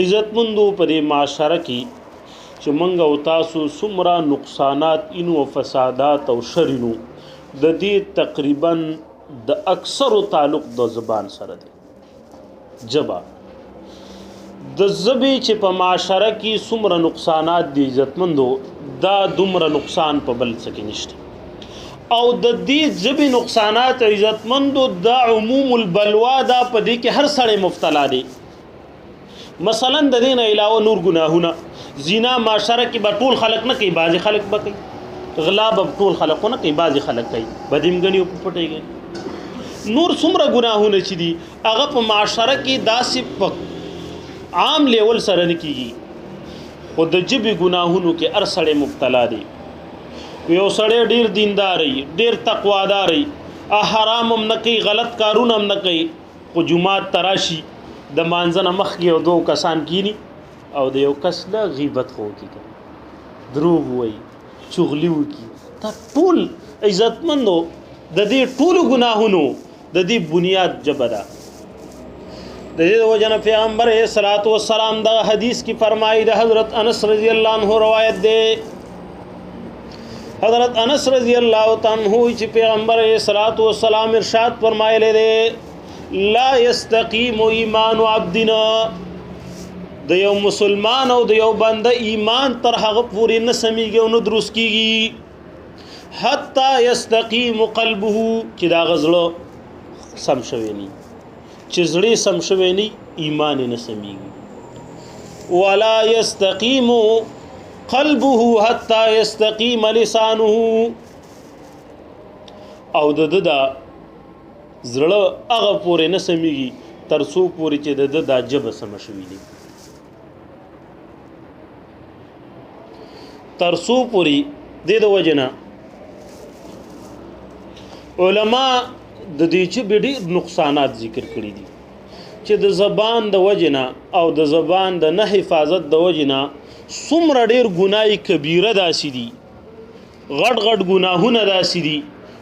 عزتمندو په دې معاشره کې چې مونږ او تاسو څومره نقصانات اینو او فسادات او شرینو د دې تقریبا د اکثرو تعلق د زبان سره دی. جبا د زبې چې په معاشره کې څومره نقصانات دي عزتمندو، دا دومره نقصان په بل څه کې نشته. او د دې ژبې نقصانات عزتمندو دا عموم البلوا دا په دې کې هر سړی مبتلا دی. مثلا د دې نه علاوه نور ګناهونه، زنا معاشره کې به ټول خلک نه کوي، بعضې خلک به کوي، غلا به ټول خلک نه کوي، بعضې خلک کوي، بدیم ګڼي او په پټه یې ګڼي. نور څومره ګناهونه چې دي هغه په معاشره کې داسې په عام لیول سره نه کیږي، خو د ژبې ګناهونو کې هر سړی مبتلا دی. یو سړی ډیر دیندار وي، ډیر تقوادار وي، حرام هم نه کوي، غلط کارونه هم نه کوي، خو جومات ته راشي د مانځه نه مخکې یو دوه کسان کینی او د یو کس له غیبت خو وکړي، دروغ ووایي، چغلي وکړي. دا ټول عزتمندو د دې ټولو ګناهونو د دې بنیاد ژبه ده. د دې وجه نه پیغمبر علیه الصلاة والسلام دغه حدیث کې فرمایي، د حضرت انس رضی الله عنه روایت دی، حضرت انس رضی الله تعالی عنہ چې پیغمبر علیه الصلاة والسلام ارشاد فرمایلی دی، لا یستقیم ایمان عبدنا، د یو مسلمان او د یو بنده ایمان تر هغه پورې نه سمیږي او نه درست کیږي حتی یستقیم قلبه، چې دا غزړه سم شوی نه، چې زړه سم شوی نه ایمان نه سمیږي. ولا یستقیم قلبه حتی یستقیم لسانه، او د ده زړه هغه پورې نه سمیږي تر څو پورې چې د ده دا ژبه سمه شوې نه، تر څو پورې. دې د وجې نه علما د دې ژبې ډېر نقصانات ذکر کړي دي، چې د زبان د وجې نه او د زبان د نه حفاظت د وجې نه څومره ډېر ګناه کبیره داسې دي، غټ غټ ګناهونه داسې دي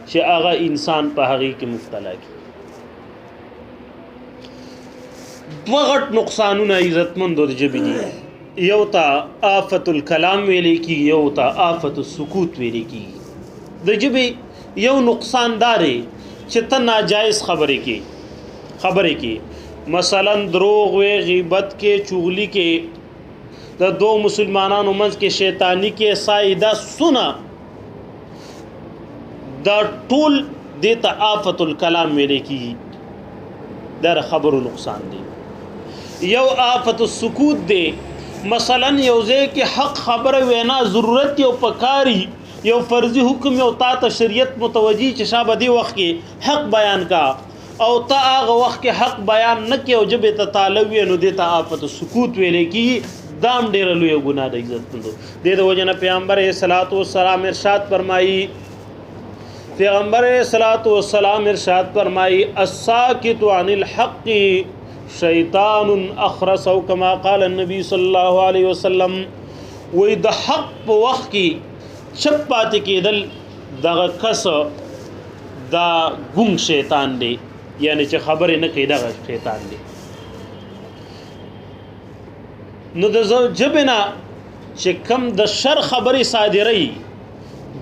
چې هغه انسان په هغې کې مبتلا کړي. دوه غټ نقصانونه عزتمندو د ژبې دي، یو ته آفت الکلام ویلی کېږي، یو ته آفت السکوت ویلی کېږي. د ژبې یو نقصان دا دی چې ته ناجایز خبرې کې، مثلا دروغ وې، غیبت کې، چغلی کې، د دوو مسلمانانو منځ کې شیطانی کې، سایده سونه، دا ټول دې ته آفت الکلام ویلی کېږي. دا د خبرو نقصان دی. یو آفت السکوت دی، مثلا یو ځای کې حق خبره وینا ضرورت یو پکاري، یو فرضي حکم یو تا ته شریعت متوجي چې شابه دې وخت کې حق بیان کا، او تا هغه وخت کې حق بیان نه کې او ژبې ته تاله وي، نو دې ته آفت السکوت ویلی کېږي. دا هم ډېره لویه ګناه ده عزتمندو. دې د وجې نه پیغمبر علیه الصلاة والسلام ارشاد فرمایي، پیغمبر علیه الصلاة والسلام ارشاد فرمایي، الساکت عن الحق شیطان اخرس، او کما قال النبی صلی الله علیه وسلم. وی د حق په وخت کې چپ پاتې کېدل دغه کس دا ګونګ شیطان دی، یعنی چې خبرې نه کوي دغه شیطان دی. نو د ژبې نه چې کم د شر خبرې صادروي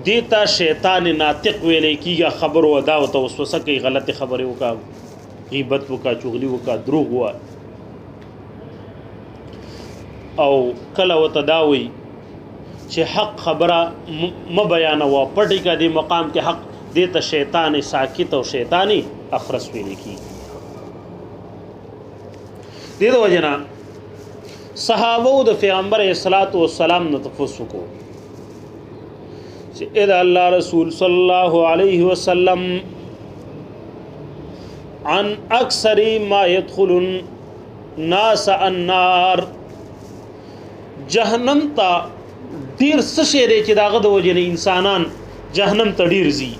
دې ته شیطان ناطق ویلی کېږي. خبرو ادا ورته وسوسه کوي، غلطې خبرې وکړه، غیبت وکړه، چغلي وکړه، دروغ ووایه. او کله ورته دا وایي چې حق خبره مه بیانوه، پټې کړه دې مقام کې حق، دې ته شیطان ساکت او شیطان اخرس ویلی کېږي. دې د وجې نه صحابو د پیغمبر علیه الصلاة والسلام نه تپوس وکړو چې ای د الله رسول صلی الله علیه وسلم، عن اکثر ما يدخل الناس النار، جهنم ته ډیر څه شی دی چې د هغه د وجې نه انسانان جهنم ته ډیر ځي؟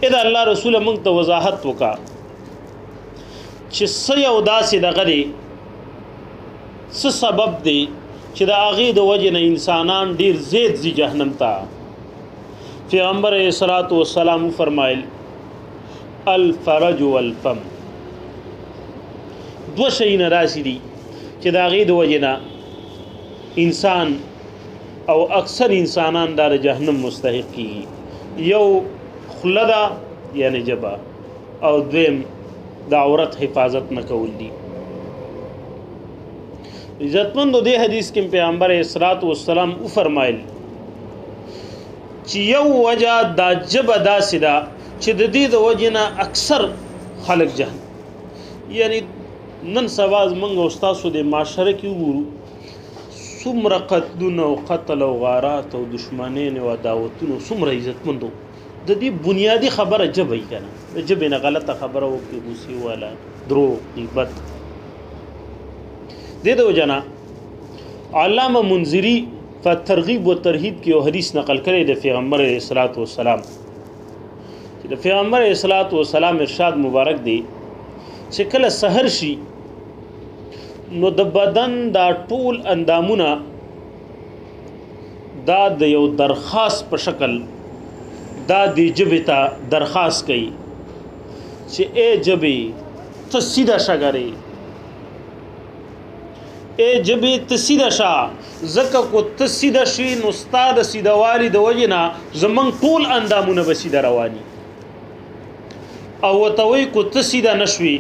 ای د الله رسوله موږ ته وضاحت وکړه چې څه یو داسې دغه دی، څه سبب دی چې د هغې د وجې نه انسانان ډیر زیات ځي جهنم ته؟ پیغمبر علیه الصلاة والسلام وفرمایل، الفرج والفم، دوه شیونه داسې دي چې د هغې د وجې نه انسان او اکثر انسانان دا د جهنم مستحق کیږي. یو خوله ده یعنی ژبه، او دویم د عورت حفاظت نه کول دي. عزتمندو دې حدیث کې پیغمبر اسرات والسلام او فرمایل چې یو وجه دا ژبه داسې ده چې د دې د وجې نه اکثر خلک جهنم، یعنی نن سبا زمونږ او ستاسو د معاشره کې وګورو څومره قتلونه او قتل او غارات او دشمنۍ او عداوتونه څومره عزتمندو د دې بنیادی خبره ژبه یې کنه، د ژبې نه غلطه خبره وکړي، غوسې والا، دروغ، غیبت. دې د وجه نه علامه منذري په ترغیب و ترهیب کې یو حدیث نقل کړی د پیغمبر علیه الصلاة والسلام، چې د پیغمبر علیه الصلاة والسلام ارشاد مبارک دی چې کله سحر شي نو د بدن دا ټول اندامونه دا د یو درخواست په شکل دا د ژبې ته درخواست کوي چې ای ژبې ته سیده شه ګرې، ای ژبې ته سیده شه، ځکه کو ته سیده شي نو ستا د سیدهوالي د وجې نه زمونږ ټول اندامونه به سیده رواني، او ورته وایي کو ته سیده نه شوې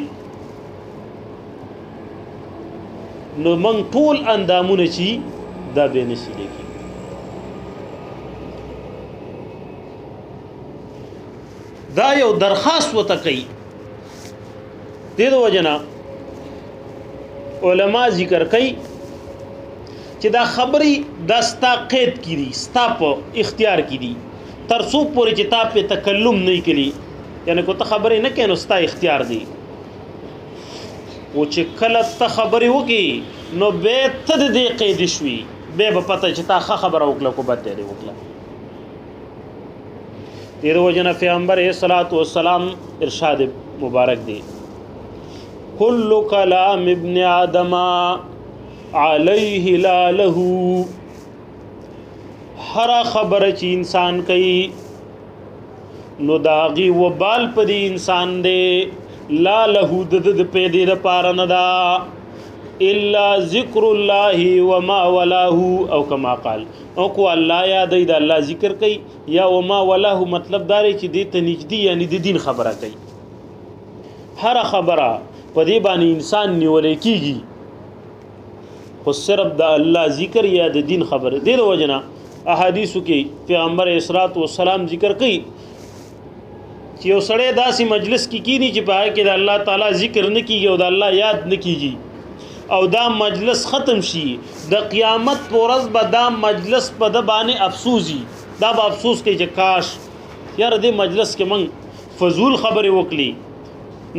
نو موږ ټول اندامونه چې دا به نه سیده کېږي. دا یو درخواست ورته کوي. دې د وجې نه علما ذکر کوي چې دا خبرې دا ستا قید کې دي، ستا په اختیار کې دي، تر څو پورې چې تا په تکلم نه کړي، یعنی کو ته خبرې نه کوې نو ستا اختیار دی، او چې کله ته خبرې وکړي نو بیا ته د دې قید شوي، بیا به پته چې تا ښه خبره وکړه کو بده دې وکړه. دې د وجې نه پیغمبر علیه الصلاة والسلام ارشاد مبارک دی، کل کلام ابن آدم علیه لا له، هر خبره چې انسان کوي نو د هغې وبال په دې انسان دی، لا له د ده د پیدې دپاره نه ده، الا ذکر الله وما ولاه، او کما قال، او کو الله یادوي د الله ذکر کوي، یا وما ولاه مطلب دا دی چې دې ته نږدې یعنی د دین خبره کوي. هره خبره په دې باندې انسان نیولی کیږي خو صرف د الله ذکر یا د دین خبره. دې د وجې نه احادیثو کې پیغمبر اسرات والسلام ذکر کوي چې یو سړی داسې مجلس کې کینی چې په هغه کې د الله تعالی ذکر نه کیږي او د الله یاد نه کیږي، او دا مجلس ختم شي، د قیامت په ورځ به دا مجلس په ده باندې افسوسي، دا به افسوس کوي چې کاش یاره دې مجلس کې موږ فضول خبرې وکړي،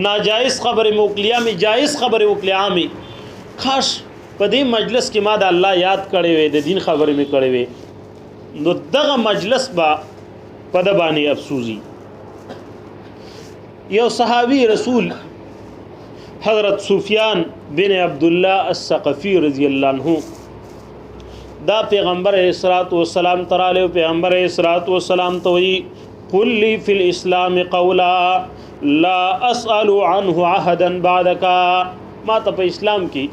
ناجایز خبرې مې وکړي، یا مې جایز خبرې وکړي، عامې، کاش په دې مجلس کې ما د الله یاد کړی وي، د دین خبرې مې کړې وي، نو دغه مجلس به په ده باندې افسوسي. یو صحابي رسول حضرت سفیان بن عبدالله الثقفي رضی الله عنه دا پیغمبر علیه الصلاة والسلام ته راغلی، پیغمبر علیه الصلاة والسلام ته وایي قل لي في الاسلام قولا لا اسأل عنه عهدا بعدك، ما ته په اسلام کې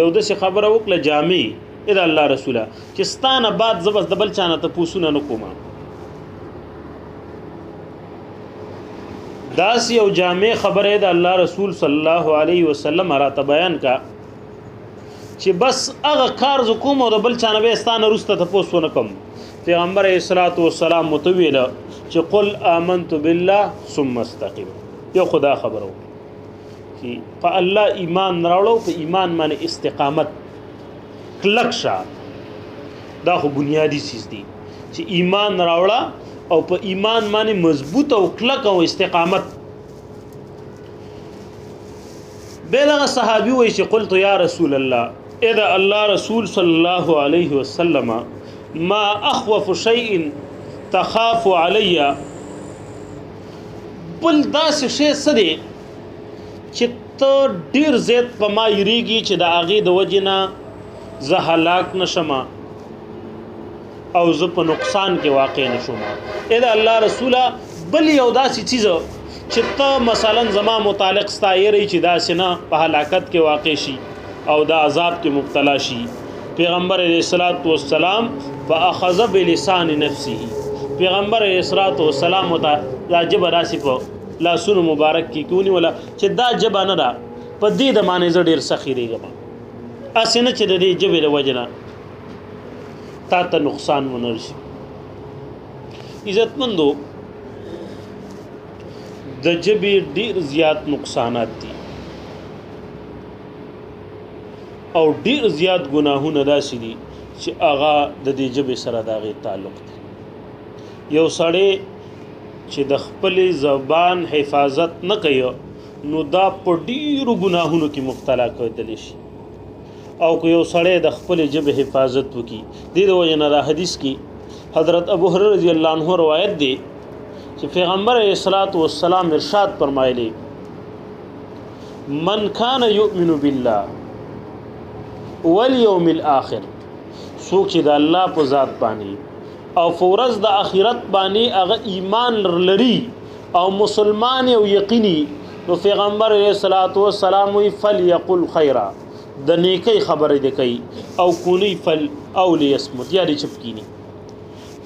یو داسې خبره وکړه جامع ای د الله رسوله چې ستا نه بعد زه بس د بل چا نه تپوسونه نه کوم. داسې یو جامع خبره د الله رسول صلی الله علیه وسلم راته بیان کا چې بس هغه کار زه کوم او د بل چا نه به ستا نه وروسته تپوس ونه کوم. پیغمبر علیه الصلاة والسلام ورته وویله چې قل آمنت بالله ثم استقم. یو خدا خبره وکړه چې په الله ایمان راوړو، په ایمان باندې استقامت کلک شه، دا خو بنیادي څیز دی چې ایمان راوړه او په ایمان باندې مضبوط او کلک او استقامت. بیا دغه صحابي وایي چې قلت یا رسول الله، اذا الله رسول صلی الله علیه وسلم ما اخوف شيء تخاف علی، بل داسې شی څه دی چې ته ډیر زیات په ما یریږي چې د هغې د وجې نه زه هلاک نه شم او زه په نقصان کې واقع نه شم. اې د الله رسوله بل یو داسې څیز چې ته مثلا زما متعلق ستا یری چې داسې نه په هلاکت کې واقع شي، او د عذاب کې مبتلا شي. پیغمبر علیه الصلاۃ والسلام فاخذ بلسان نفسه، پیغمبر علیه الصلاۃ والسلام ته دا جبه راسي په لاسونو مبارک کې کونی ولا چې دا جبه نه ده، په دې د معنی زه ډیر سخی ریږم، اسنه چې د دې جبه د وجنه تا ته نقصان ونرسي. عزتمندو، د جبې ډیر زیات نقصانات دي او ډیر زیات ګناهونه داسې دي چې هغه د دې جبې سره د هغې تعلق دی. یو سړی چې د خپلې زبان حفاظت نه کوي نو دا په ډیرو ګناهونو کې مبتلا کېدلی شي، او که یو سړی د خپلې ژبې حفاظت وکړي، دې د وجې نه دا حدیث کې حضرت ابو هريره رضی الله عنه روایت دی چې پیغمبر علیه الصلاۃ والسلام ارشاد فرمایلی، من کان یؤمن بالله والیوم الاخر، څوک چې د الله په ذات باندې او فورز د اخرت باندې هغه ایمان لري او مسلمان او یقیني، نو پیغمبر علیه الصلاۃ والسلام وی فلیقل خیرا، د نیکی خبره دی کوي، او کونی فل او لیسمت، یا دې چپ کینی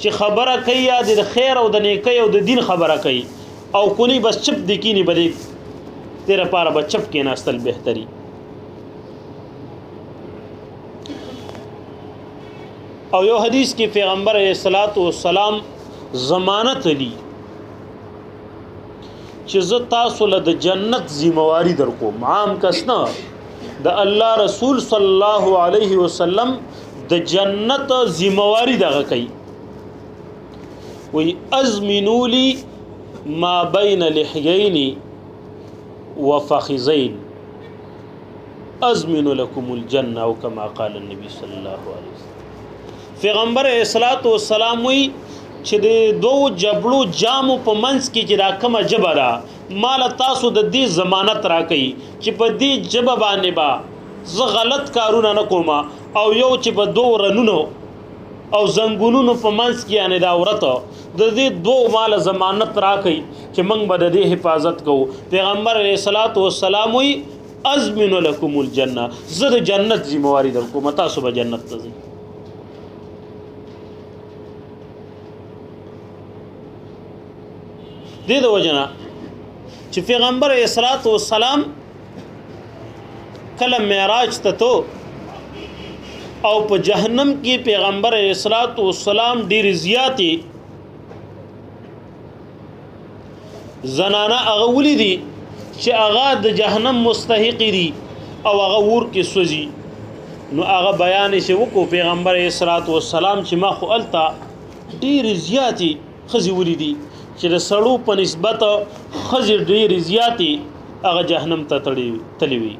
چې خبره کوي، یا د خیر او د نیکی او د دین خبره کوي، او کونی بس چپ دی کینی، بده تیر پاره به چپ کې ناستل بهتري. او یو حدیث کې پیغمبر علیه الصلاۃ والسلام ضمانت لی چې زه تاسو له د جنت ذمہواری در کوم، عام کس نه، د الله رسول صلی الله علیه وسلم د جنت ذمہواری دغه کوي. وی ازمنوا لی ما بین لحیین وفخذین ازمن لكم الجنه او کما قال النبي صلی الله علیه وسلم. پیغمبر علیه الصلاۃ والسلام وی چې د دوو جبړو جامو په منځ کې چې دا کومه جبه ده، مال تاسو د دې ضمانت راکړي چې په دې جبه باندې با زه غلط کارونه نه کوم، او یو چې په دوو رنونو او زنګونونو په منځ کې یعنی دا ورته د دې دوو مال ضمانت راکړي چې موږ به د دې حفاظت کوو. پیغمبر علیه الصلاۃ والسلام وی ازمن لكم الجنه، زه د جنت ذمہواری در کوم، تاسو به جنت ته ځئ. دې د وجنه چې پیغمبر علیه الصلاۃ والسلام کله معراج ته تو او په جهنم کې پیغمبر علیه الصلاۃ والسلام ډیر زیاتې زنانه هغه ولیدي چې هغه د جهنم مستحق دي او هغه ور کې سوځي، نو هغه بیان شي وکړو پیغمبر علیه الصلاۃ والسلام چې ما خو الته ډیر زیاتې ښځې ولیدي چې د سړو په نسبت ښځې ډېرې زیاتې هغه جهنم ته تللې وي.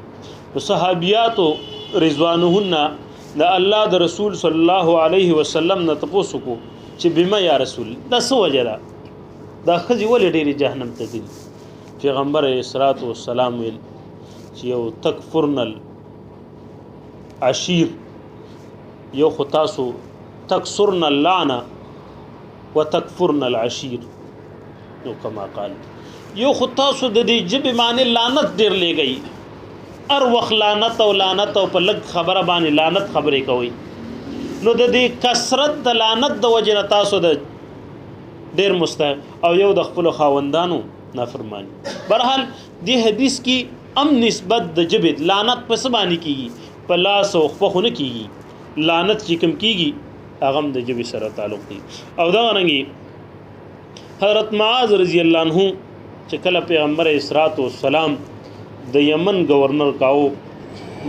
نو صحابیاتو رضوانهن د الله د رسول صلی الله علیه وسلم نه تپوس وکړو چې بما یا رسول، دا څه وجه ده، دا ښځې ولې ډېرې جهنم ته ځي؟ پیغمبر علیه الصلاۃ والسلام ویل چې یو تکفرن العشیر، یو خو تاسو تکسرن اللعنه وتکفرن العشیر، نو کما قال، یو خو تاسو د دې ژبې معنی لعنت ډېر لېږئ، هر وخت لعنت او لعنت او په لږ خبره باندې لعنت خبرې کوئ، نو د دې کثرت د لعنت د وجې نه تاسو د ډېر مستحق او یو د خپلو خاوندانو نافرمانی. بهرحال دې حدیث کې ام نسبت د ژبې لعنت په څه باندې کېږي؟ په لاس او خپه خو نه کېږي، لعنت چې کوم کېږي هغه هم د ژبې سره تعلق دی. او دغه رنګې حضرت معاذ رضی الله عنه چې کله پیغمبر علیه السلام د یمن گورنر کاو،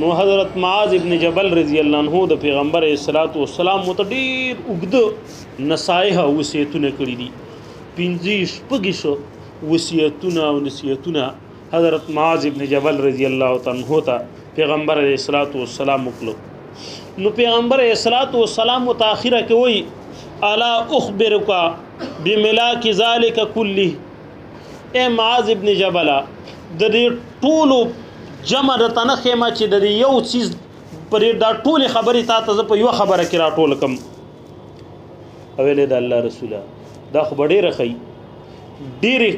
نو حضرت معاذ ابن جبل رضی الله عنه د پیغمبر علیه السلام ته ډېر اوږده نصایح او وصیتونه کړي دي. 25 شپږ وصیتونه او نصیحتونه حضرت معاذ ابن جبل رضی الله تعالی عنہ ته پیغمبر علیه السلام وکړو. نو پیغمبر علیه السلام ته اخیره کې وایي الا اخبرک بملاک ذلک کله، اے معاذ ابن جبل، د دې ټولو جمع د تنخې ما چې د دې یو څیز پر دا ټولې خبرې تا ته زه په یوه خبره کې راټول کم. او ویلې د الله رسوله دا خو به ډېره ښیي، ډېرې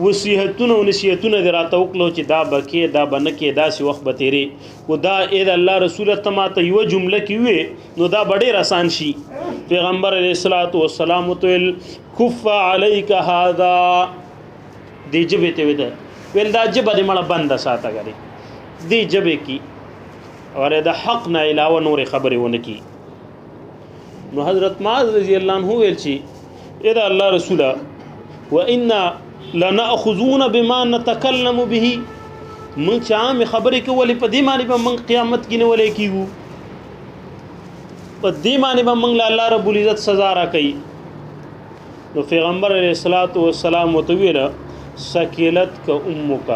وصیحتونه او نصیحتونه دې راته وکړو چې دا به کې دا به نه کې، داسې وخت به تېرې کو. دا ای د الله رسوله ته ماته یوه جمله کې وې نو دا به ډېر اسان شي. پیغمبر علیه الصلاة والسلام ورته ویل کف علیک هذا، دې ژبې ته ویل ویل دا ژبه دې مړه بنده ساته ګرې، دې ژبې کې اور د حق نه علاوه نورې خبرې ونه کی. نو حضرت معاذ رضی الله عنه ویل چې ای د الله رسوله وإنا لنأخذون بما نتکلم به، مونږ چې عامې خبرې کولې په دې معنی به مونږ قیامت کې نه ولې کیږو، په دې معنی به مونږ له الله رب العزت سزا راکوي. نو پیغمبر علیه الصلاة والسلام ورته وویل ثکلت که امک.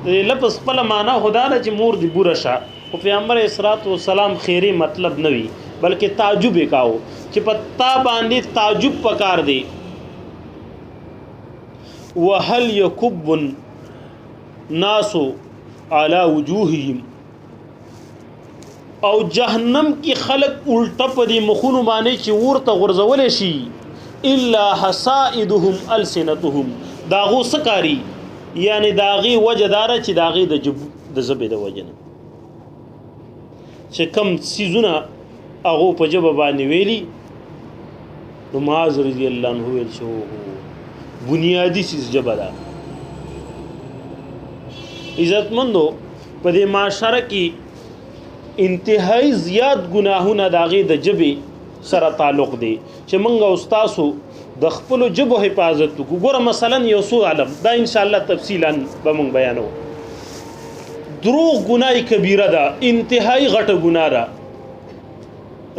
د دې لفظ خپله معنا خو دا ده چې مور دې بوره شه، خو پیغمبر علیه الصلاة والسلام خیرې مطلب نه وي بلکې تعجب یې کاوه چې په تا باندې تعجب پکار دی. وهل يكب الناس على وجوههم، او جهنم کې خلق الټه په دې مخونو باندې چې ورته غورځولی شي الا حصائدهم السنتهم، د هغو څه کاري، یعنې د هغې وجه دا ده چې د هغې د ژبې د وجې نه چې کم څیزونه هغو په ژبه باندې ویلي. نو معاذ رضی الله عنه ویل چې بنیادي څیز ژبه ده. عزتمندو په دې معاشره کې انتهایی زیات ګناهونه د هغې د ژبې سره تعلق دی چې موږ او ستاسو د خپلو ژبو حفاظت وکړو. ګوره مثلا یو څو عالم دا انشاءالله تفصیلا به موږ بیانو. دروغ ګناه کبیره ده، انتهایی غټه ګناه ده.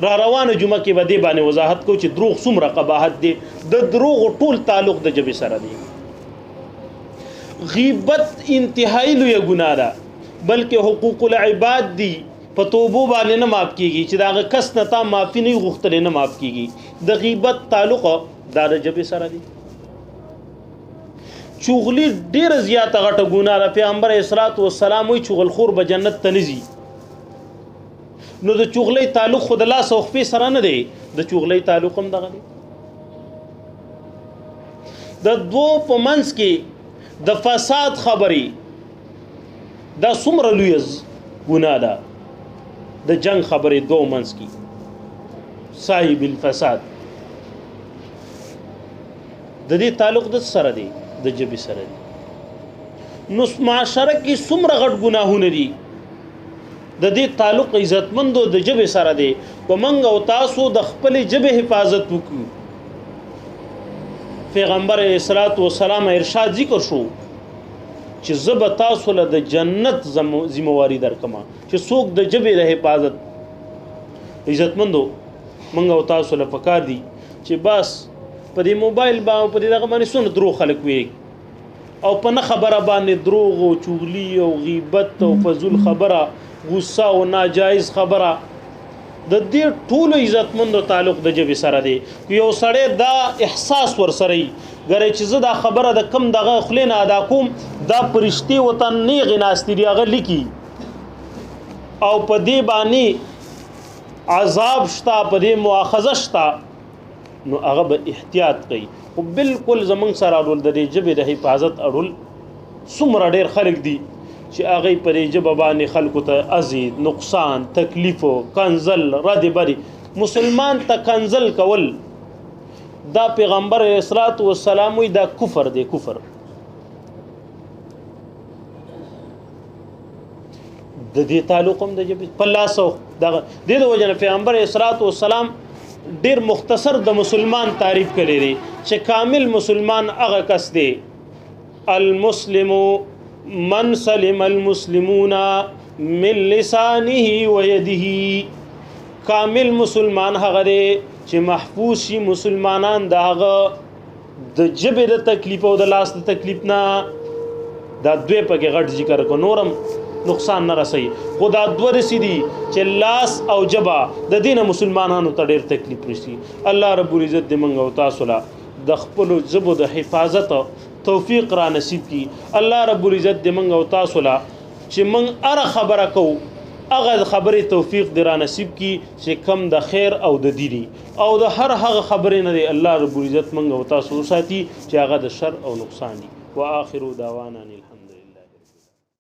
را روانه جمعه کې به دې باندې وضاحت کوو چې دروغ څومره قباحت دی. د دروغو ټول تعلق د ژبې سره دی. غیبت انتهایی لویه ګناه ده، بلکې حقوق العباد دی، په توبو باندې نه معاف کیږي چې د هغه کس نه تا معافي نه غوښتلې نه معاف کیږي. د غیبت تعلق دا د ژبې سره دی. چغلی ډیره زیاته غټه ګناه ده. پیغمبر علیه الصلاة والسلام وایي چغلخور به جنت ته نه ځي. نو د چغلۍ تعلق خو د لاس او خپې سره نه دی، د چغلۍ تعلق هم دغه دی. د دوو په منځ کې د فساد خبرې دا څومره لویه ګناه ده. د جنگ خبرې دوو منځ کې صاحب الفساد، د دې تعلق د سره دی، د ژبې سره دی. نو معاشره کې څومره غټ ګناهونه دي، د دې تعلق عزتمندو د ژبې سره دی. که موږ او تاسو د خپلې ژبې حفاظت وکړو، پیغمبر علیه الصلاة والسلام ارشاد ذکر شو چې زه به تاسو له د جنت ذمهواري درکمه چې څوک د ژبې د حفاظت. عزتمندو موږ او تاسو له پکار دي چې بس په دې موبایل باندې په دې دغه باندې څونه دروغ خلک وایي او په نه خبره باندې دروغ او چغلي او غیبت او فضول خبره، غصه او ناجایز خبره، د دې ټولو عزتمندو تعلق د ژبې سره دی. که یو سړی دا احساس ورسره وي ګرې چې زه دا خبره د کم دغه خولې نه ادا کوم، دا پرشتې ورته نیغې ناستې دي، هغه لیکي او په دې باندې عذاب شته، په دې مؤاخذه شته، نو هغه به احتیاط کوي. خو بالکل زمونږ سره اړول د دې ژبې د حفاظت اړول څومره ډېر خلک دي چې هغوی په دې ژبه باندې خلکو ته ازید، نقصان، تکلیف، کنزل، رد بدی. مسلمان ته کنزل کول دا پیغمبر علیه الصلاة والسلام وایي دا کفر دی، کفر. د دې تعلق هم د ژبې په لاس او دغه دې د وجې نه پیغمبر علیه الصلاة والسلام ډیر مختصر د مسلمان تعریف کړی دی چې کامل مسلمان هغه کس دی، المسلم من سلم المسلمون من لسانه ويده. کامل مسلمان هغه دی چې محفوظ شي مسلمانان د هغه د ژبې د تکلیف او د لاس د تکلیف نه. دا دوی پکې غټ ذکر کو، نورم نقصان نه رسي، خو دا دوه داسې دي چې لاس او ژبه د دې نه مسلمانانو ته ډېر تکلیف رسي. الله رب العزت دې موږ او تاسو له د خپلو ژبو د حفاظت توفیق را نصیب کړي. الله رب العزت دې موږ او تاسو له چې موږ هره خبره کوو هغه خبرې توفیق دې را نصیب کی چې کم د خیر او د دیني او د هر هغه خبرې نه دی الله رب العزت منګ او تاسو وساتي چې هغه د شر او نقصان دي. واخر دعوانا الحمد.